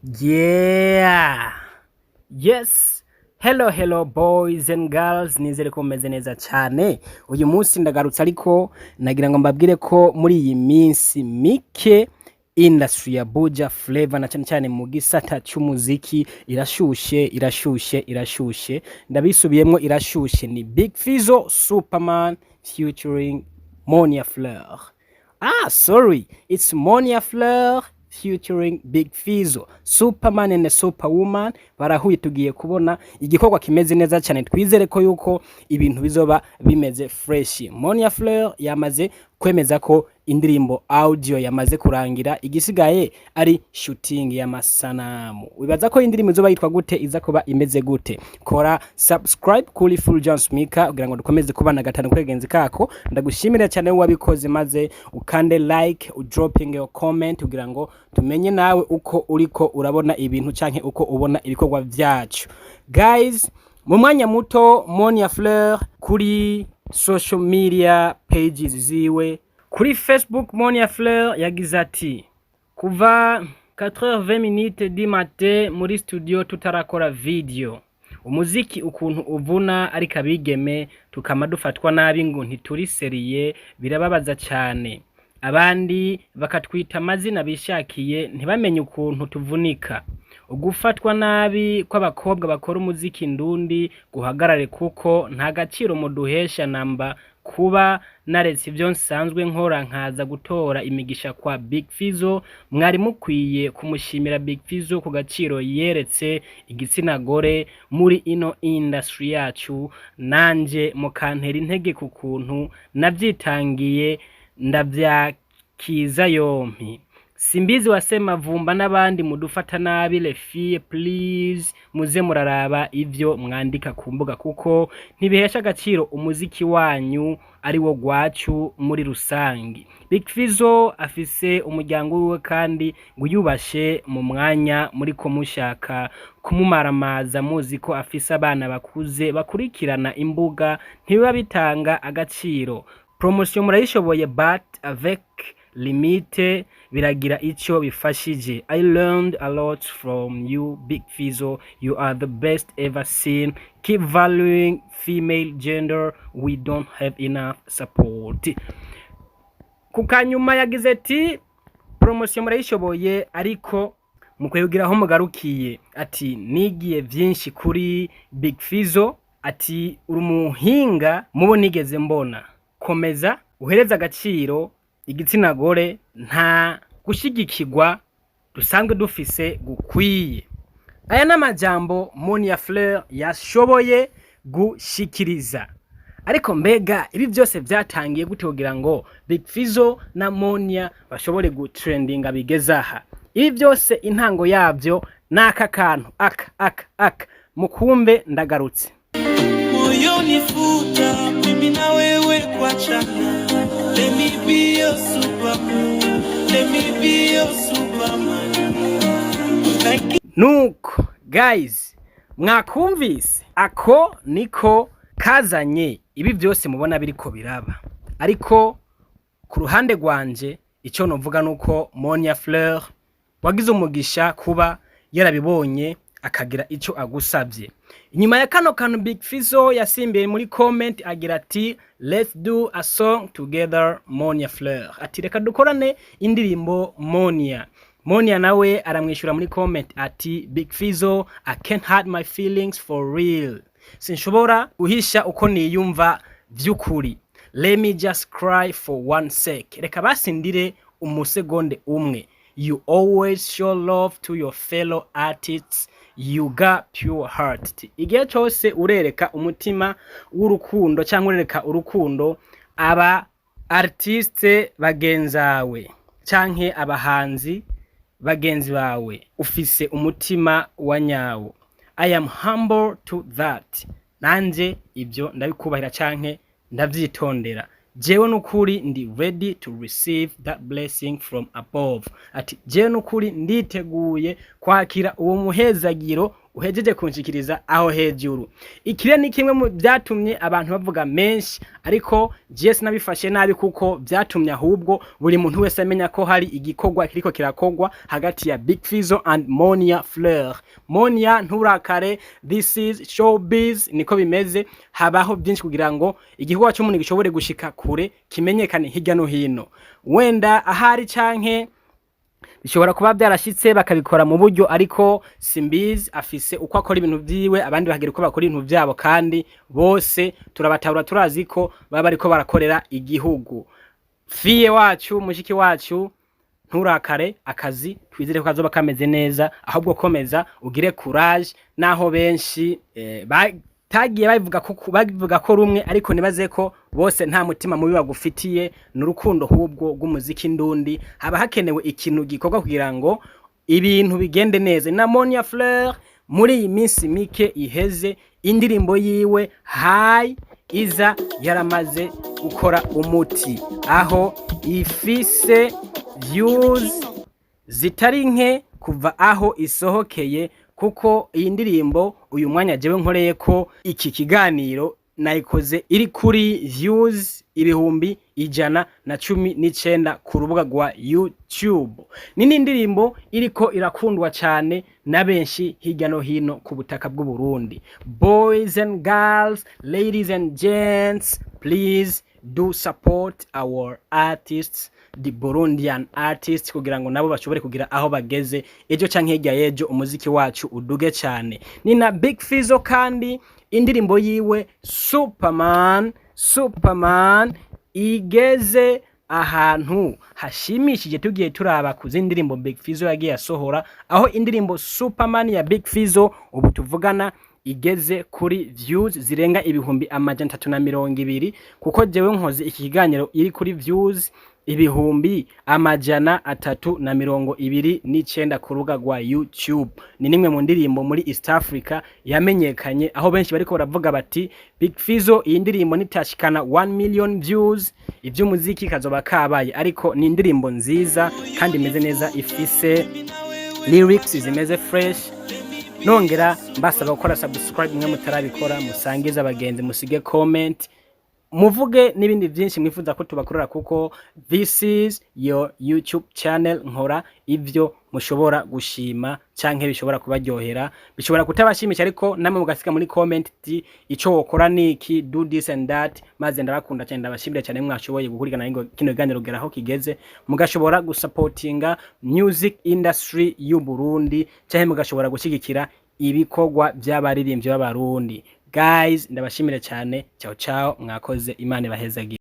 Yeah. Yes. Hello, hello boys and girls, nizere ko mumeze neza cyane. Uyu munsi ndagarutse, ariko nagira ngo mbabwire ko muri iyi minsi mike industry ya Buja Flavor, na cyane cyane mu gisata cy'umuziki, irashushe, irashushe, irashushe. Ndabisubiyemwo, irashushe. Ni Big Fizzo Superman featuring Monia Fleur. Ah, sorry, it's Monia Fleur featuring Big Fizzo. Superman and the Superwoman barahuye, tugiye kubona igikorwa kimeze neza cyane. Twizere ko yuko ibintu bizoba bimeze fresh. Monia Fleur yamaze kwemeza ko indirimbo audio yamaze kurangira, igisigaye ari shooting y'amasanamu. Wibaza ko indirimbo izoba yitwa gute? Iza kuba imeze gute? Kora subscribe kuri Full John Smika kugira ngo dukomeze kubana gatanu kuri genzi kako. Ndagushimira cyane wabikoze, maze ukande like, udropping your comment kugira ngo tumenye nawe uko uriko urabona ibintu canke uko ubona ibikorwa vyacu. Guys, mu mwanya muto Monia Fleur kuri social media pages ziwe, kuri Facebook, Monia Fleur yagize ati: "Kuva 4h20 minutes du matin muri studio tutarakora video. Umuziki ukuntu uvuna, ariko abigeme tukama dufatwa nabi ngo ntituri sérieux, birababaza cyane. Abandi bakatwita amazina bishakiye, ntibamenye ukuntu tuvunika. Ugufatwa nabi kw'abakobwa bakora umuziki ndundi guhagarare, kuko nta gaciro muduhesha namba. Kuba naretse ibyo nsanzwe nkora nkaza gutora imigisha kwa Big Fizzo, mwari mukwiye kumushimira Big Fizzo ku gaciro yeretse igitsina gore muri ino industry yacu, nanje mukantera intege ku kuntu navyitangiye, ndavyakiza yompi. Simbizi wa Semavumba n'abandi mudufata nabi, les filles, please muze muraraba ivyo mwandika ku mbuga, kuko ntibihesha agaciro umuziki wanyu ari wo gwacu muri rusangi. Big Fizzo afise umuryango wiwe kandi wiyubashe. Mu mwanya muriko mushaka kumumaramaza, muzi ko afise abana bakuze bakurikirana imbuga, ntibiba bitanga agaciro. Promotion murayishoboye, but avec limite, biragira ico bifashije. I learned a lot from you, Big Fizzo. You are the best ever seen. Keep valuing female gender, we don't have enough support." Ku kanyuma yagize ati: "Promotion murayishoboye, ariko mukwiye kugira aho mugarukiye." Ati: "Nigiye vyinshi kuri Big Fizzo." Ati: "Uri umuhinga mubo nigeze mbona. Komeza uhereze agaciro igitsina gore, nta gushigikirwa dusanzwe dufise gukwiye." Aya ni amajambo Monia Fleur yashoboye gushikiriza. Ariko mbega ibi byose vyatangiye gute kugira ngo Big Fizzo na Monia bashobore gutrendinga bigeze aha? Ibi byose intango yavyo ni aka kantu aka aka aka. Mukumve, ndagarutse. Moyoni futa mimi na wewe kuachana. Let me be your superman. Let me be your superman. Thank you. Nuko guys, mwakumvise, ako niko kazanye ibi byose mubona biriko biraba. Ariko ku ruhande rwanje, icyo novuga nuko Monia Fleur wagize umugisha kuba yarabibonye akagira icyo agusabye. Inyuma ya kano kantu, Big Fizzo yasimbiye muri comment agira ati: "Let's do a song together, Monia Fleur." Ati: "Reka dukorane indirimbo, Monia." Monia nawe aramwishyura muri comment ati: "Big Fizzo, I can't hide my feelings for real. Sinshobora guhisha uko niyumva vy'ukuri. Let me just cry for one sec. Reka basindire umusegonde umwe. You always show love to your fellow artists. You got pure heart. Igihe cyose urereka umutima w'urukundo cyangwa urereka urukundo aba artiste bagenzawe canke abahanzi bagenzi bawe. Ufise umutima wa nyawo. I am humble to that. Nanje ibyo ndabikubahira canke ndavyitondera. Jewe nukuri ndi ready to receive that blessing from above." Ati: "Jewe nukuri nditeguye kwakira uwo muhezagiro." Uhejeje kunshikiriza aho hejuru. Ikire ni kimwe mu byatumye abantu bavuga menshi, ariko jewe sinabifashe nabi, kuko byatumye ahubwo buri muntu wese amenya ko hari igikorwa kiriko kirakorwa hagati ya Big Fizzo and Monia Fleur. Monia, nturakare, this is showbiz, niko bimeze. Habaho byinshi kugira ngo igikorwa cy'umuntu gishobore gushika kure, kimenyekane hirya no hino. Wenda ahari canke bishobora kuba byarashitse bakabikora mu buryo, ariko simbizi. Afise uko akora ibintu vyiwe, abandi bakagira uko bakora ibintu vyabo, kandi bose turabatahura, turazi ko baba bariko barakorera igihugu. Fille wacu, mushiki wacu, nturakare. Akazi twizere ko kazoba kameze neza, ahubwo komeza ugire courage. Naho benshi batagiye babivuga ko rumwe, ariko nibaze ko bose nta mutima mubi bagufitiye, ni urukundo ahubwo rw'umuziki ndundi. Haba hakenewe ikintu gikorwa kugira ngo ibintu bigende neza. Na Monia Fleur muri iyi minsi mike iheze, indirimbo yiwe Hayi iza yaramaze gukora umuti, aho ifise views zitari nke kuva aho isohokeye, kuko iyi ndirimbo uyu mwanya jewe nkoreye ko iki kiganiro nayikoze iri kuri views 119,000 ku rubuga rwa YouTube. Ni n'indirimbo iriko irakundwa cyane na benshi hirya no hino ku butaka bw'u Burundi. Boys and girls, ladies and gents, please do support our artists, the Burundian artists, kugira ngo nabo bashobore kugira aho bageze ejo canke hirya y'ejo, umuziki wacu uduge cyane. Ni na Big Fizzo kandi indirimbo yiwe Superman, Superman igeze ahantu hashimishije. Tugiye turaba ku zindi ndirimbo Big Fizzo yagiye asohora, aho indirimbo Superman ya Big Fizzo ubu tuvugana igeze kuri views zirenga 320,000, kuko jewe nkoze iki kiganiro iri kuri views 329,000 ku rubuga rwa YouTube. Ni nimwe mu ndirimbo muri East Africa yamenyekanye, aho benshi bariko baravuga bati: "Big Fizzo, iyi ndirimbo nitashikana 1 million views, ivy'umuziki kazoba kabaye." Ariko ni indirimbo nziza kandi imeze neza, ifise lyrics zimeze fresh. Nongera mbasaba gukora subscribe mwe mutarabikora, musangize abagenzi, musige comment, muvuge n'ibindi byinshi mwifuza ko tubakorera, kuko this is your YouTube channel. Nkora ivyo mushobora gushima canke bishobora kubaryohera, bishobora kutabashimisha, ariko namwe mugasiga muri comment ti ico wokora niki, do this and that. Maze ndabakunda cyane, ndabashimira cyane mwashoboye gukurikirana kino kiganiro kugera aho kigeze, mugashobora gusapotinga music industry y'u Burundi canke mugashobora gushyigikira ibikorwa by'abaririmbyi b'Abarundi. Guys, ndabashimire cyane. Ciao ciao, mwakoze, Imana ibahezagire.